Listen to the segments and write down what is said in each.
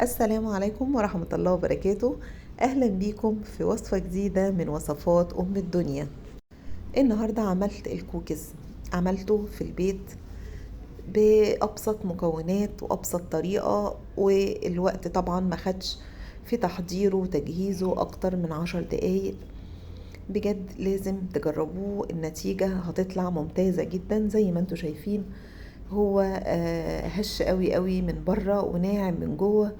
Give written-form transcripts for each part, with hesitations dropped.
السلام عليكم ورحمة الله وبركاته. أهلا بيكم في وصفة جديدة من وصفات أم الدنيا. النهاردة عملت الكوكيز، عملته في البيت بأبسط مكونات وأبسط طريقة، والوقت طبعا ما خدش في تحضيره وتجهيزه أكتر من 10 دقايق. بجد لازم تجربوه، النتيجة هتطلع ممتازة جدا. زي ما انتوا شايفين هو هش قوي قوي من بره وناعم من جوه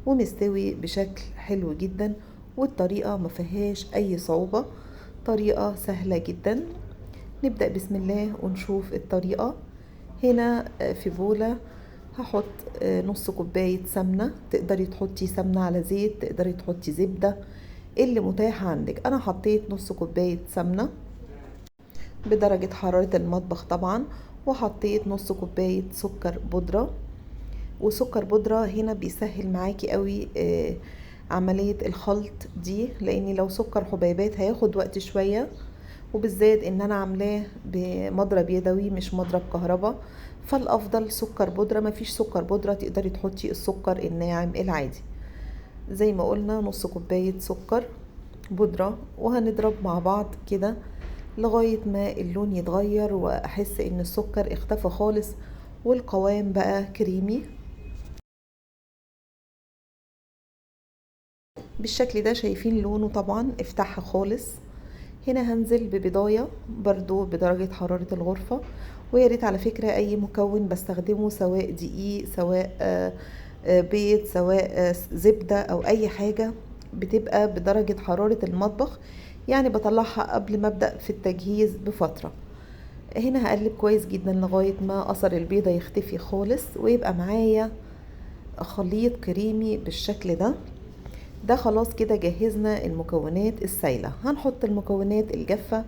ومستوي بشكل حلو جدا، والطريقة ما فيهاش اي صعوبة، طريقة سهلة جدا. نبدأ بسم الله ونشوف الطريقة. هنا في بولة هحط نص كوباية سمنة، تقدري تحطي سمنة على زيت، تقدري تحطي زبدة، اللي متاح عندك. انا حطيت نص كوباية سمنة بدرجة حرارة المطبخ طبعا، وحطيت نص كوباية سكر بودرة. وسكر بودرة هنا بيسهل معاكي قوي عملية الخلط دي، لان لو سكر حبيبات هياخد وقت شوية، وبالذات ان انا عاملاه بمضرب يدوي مش مضرب كهرباء، فالافضل سكر بودرة. مفيش سكر بودرة تقدري تحطي السكر الناعم العادي. زي ما قلنا نص كوباية سكر بودرة، وهنضرب مع بعض كده لغاية ما اللون يتغير واحس ان السكر اختفى خالص والقوام بقى كريمي بالشكل ده. شايفين لونه طبعا افتحها خالص. هنا هنزل ببضاية برضو بدرجة حرارة الغرفة، ويا ريت على فكرة اي مكون بستخدمه سواء دقيق سواء بيض سواء زبدة او اي حاجة بتبقى بدرجة حرارة المطبخ، يعني بطلعها قبل ما ابدأ في التجهيز بفترة. هنا هقلب كويس جدا لغاية ما اثر البيضة يختفي خالص ويبقى معايا خليط كريمي بالشكل ده. ده خلاص كده جهزنا المكونات السايلة. هنحط المكونات الجافة.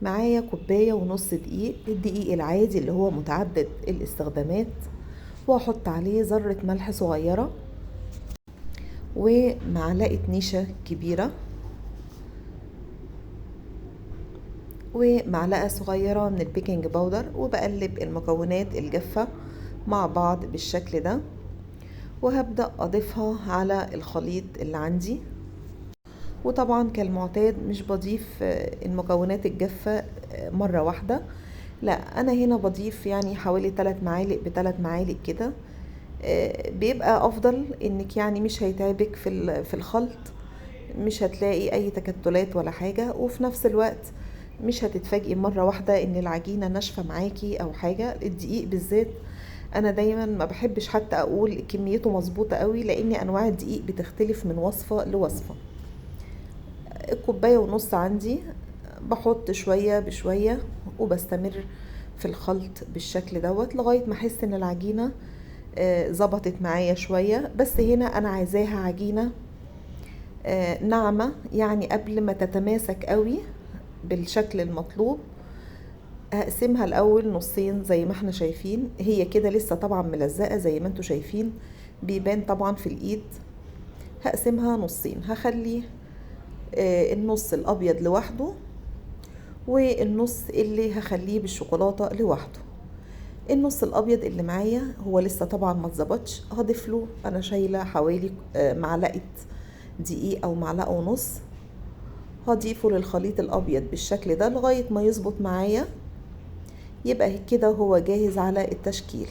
معايا كوباية ونص دقيق، الدقيق العادي اللي هو متعدد الاستخدامات، واحط عليه ذرة ملح صغيرة ومعلقة نشا كبيرة ومعلقة صغيرة من البيكنج باودر، وبقلب المكونات الجافة مع بعض بالشكل ده، وهبدأ أضيفها على الخليط اللي عندي. وطبعا كالمعتاد مش بضيف المكونات الجافة مرة واحدة، لا أنا هنا بضيف حوالي 3 معالق بتلات معالق كده. بيبقى أفضل إنك مش هيتعبك في الخلط، مش هتلاقي أي تكتلات ولا حاجة، وفي نفس الوقت مش هتتفاجئي مرة واحدة إن العجينة ناشفة معاكي أو حاجة. الدقيق بالذات أنا دايما ما بحبش حتى أقول كميته مظبوطة قوي، لأن أنواع الدقيق بتختلف من وصفة لوصفة. الكوباية ونص عندي بحط شوية بشوية وبستمر في الخلط بالشكل دوت لغاية ما أحس إن العجينة ظبطت معايا شوية. بس هنا أنا عايزاها عجينة ناعمة، يعني قبل ما تتماسك قوي بالشكل المطلوب. هقسمها الأول نصين زي ما احنا شايفين، هي كده لسه طبعا ملزقة زي ما انتوا شايفين، بيبان طبعا في الإيد. هقسمها نصين، هخلي النص الأبيض لوحده والنص اللي هخليه بالشوكولاتة لوحده. النص الأبيض اللي معايا هو لسه طبعا ما اتظبطش، هضيف له أنا شايلة حوالي معلقة دقيق أو معلقة ونص، هضيفه للخليط الأبيض بالشكل ده لغاية ما يظبط معايا. يبقى كده هو جاهز على التشكيل.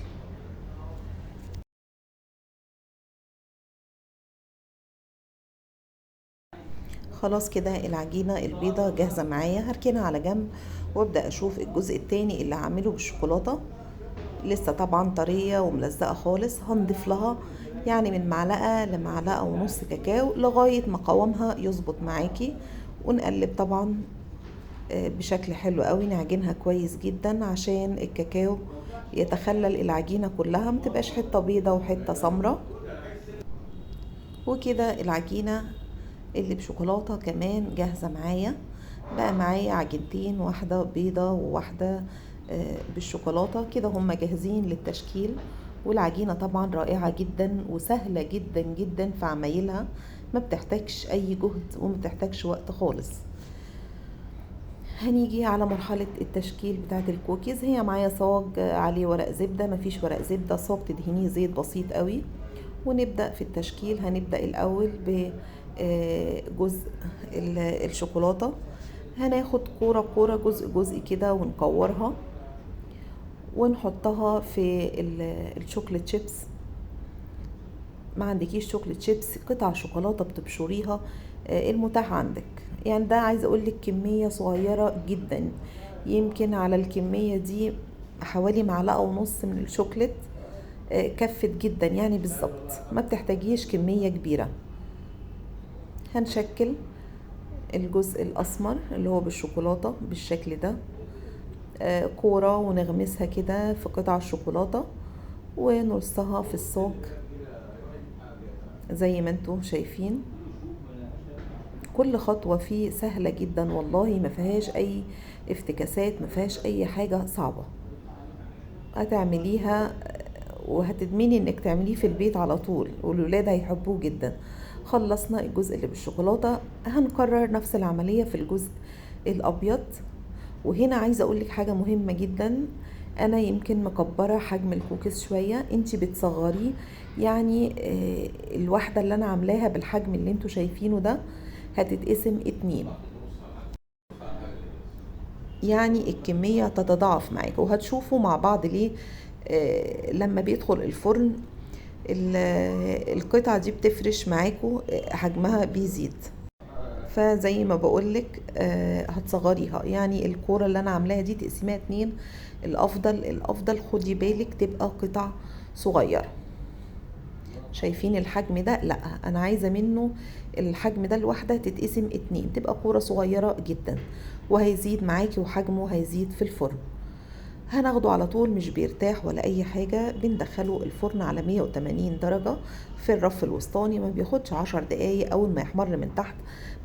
خلاص كده العجينة البيضة جاهزة معايا، هركنها على جنب وابدأ اشوف الجزء التاني اللي هعمله بالشوكولاتة. لسه طبعا طرية وملزقة خالص، هنضيف لها من معلقة لمعلقة ونص كاكاو لغاية ما قوامها يظبط معاكي، ونقلب طبعا بشكل حلو قوي، نعجنها كويس جدا عشان الكاكاو يتخلل العجينة كلها، ما تبقاش حتة بيضة وحتة سمرة. وكده العجينة اللي بشوكولاتة كمان جاهزة معايا. بقى معايا عجينتين، واحدة بيضة وواحدة بالشوكولاتة، كده هم جاهزين للتشكيل. والعجينة طبعا رائعة جدا وسهلة جدا جدا في عمايلها، ما بتحتاجش اي جهد وما بتحتاجش وقت خالص. هنيجي على مرحلة التشكيل بتاعت الكوكيز. هي معايا صاج عليه ورق زبدة، مفيش ورق زبدة، صاج تدهنيه زيت بسيط قوي، ونبدأ في التشكيل. هنبدأ الأول بجزء الشوكولاتة، هناخد كورة كورة جزء جزء كده ونكورها ونحطها في ال chocolate chips. ما عندكيش chocolate chips، قطع شوكولاتة بتبشريها، المتاح عندك. يعني ده عايزة اقولك كمية صغيرة جدا، يمكن على الكمية دي حوالي معلقة ونص من الشوكليت، كفت جدا يعني بالظبط، ما بتحتاجيش كمية كبيرة. هنشكل الجزء الأسمر اللي هو بالشوكولاتة بالشكل ده، كورة، ونغمسها كده في قطع الشوكولاتة ونرصها في الصاج زي ما انتم شايفين. كل خطوة فيه سهلة جدا والله، ما فيهاش أي افتكاسات، ما فيهاش أي حاجة صعبة. هتعمليها وهتدمني انك تعمليه في البيت على طول، والولاد هيحبوه جدا. خلصنا الجزء اللي بالشوكولاتة، هنكرر نفس العملية في الجزء الأبيض. وهنا عايزة أقولك حاجة مهمة جدا، أنا يمكن مكبرة حجم الكوكيز شوية، انتي بتصغريه. يعني الواحدة اللي أنا عاملاها بالحجم اللي انتوا شايفينه ده هتتقسم 2، يعني الكمية تتضاعف معاك. وهتشوفوا مع بعض ليه، لما بيدخل الفرن القطعة دي بتفرش معاكو، حجمها بيزيد. فزي ما بقولك، هتصغريها، يعني الكورة اللي أنا عاملاها دي تقسيمها 2، الأفضل خدي بالك تبقى قطع صغيرة. شايفين الحجم ده؟ لا، أنا عايزة منه الحجم ده الواحدة تتقسم 2، تبقى كورة صغيرة جدا، وهيزيد معاكي وحجمه هيزيد في الفرن. هناخده على طول، مش بيرتاح ولا أي حاجة، بندخله الفرن على 180 درجة في الرف الوسطاني، ما بياخدش 10 دقايق. أول ما يحمر من تحت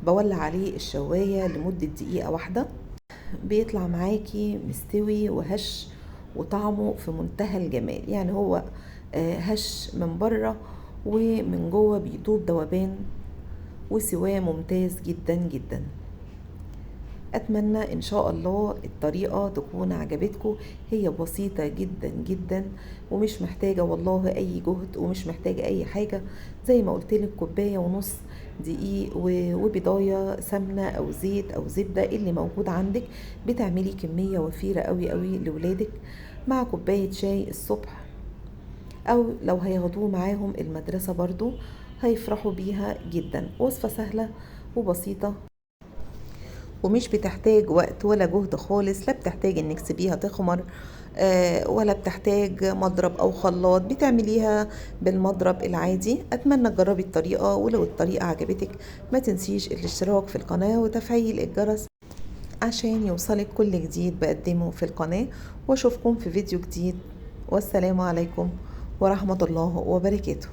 بولع عليه الشواية لمدة دقيقة واحدة، بيطلع معاكي مستوي وهش وطعمه في منتهى الجمال. يعني هو هش من بره ومن جوه بيدوب ذوبان، وسواه ممتاز جدا جدا. اتمنى ان شاء الله الطريقة تكون عجبتكم، هي بسيطة جدا جدا ومش محتاجة والله اي جهد ومش محتاجة اي حاجة. زي ما قلت لك كوباية ونص دقيق وبضاية سمنة او زيت او زبدة اللي موجود عندك، بتعملي كمية وفيرة قوي قوي لولادك مع كوباية شاي الصبح، او لو هياخدوه معاهم المدرسة برضو هيفرحوا بيها جدا. وصفة سهلة وبسيطة ومش بتحتاج وقت ولا جهد خالص، لا بتحتاج انك تسيبيها تخمر، ولا بتحتاج مضرب او خلاط، بتعمليها بالمضرب العادي. اتمنى تجربي الطريقة، ولو الطريقة عجبتك ما تنسيش الاشتراك في القناة وتفعيل الجرس عشان يوصلك كل جديد بقدمه في القناة. واشوفكم في فيديو جديد، والسلام عليكم ورحمة الله وبركاته.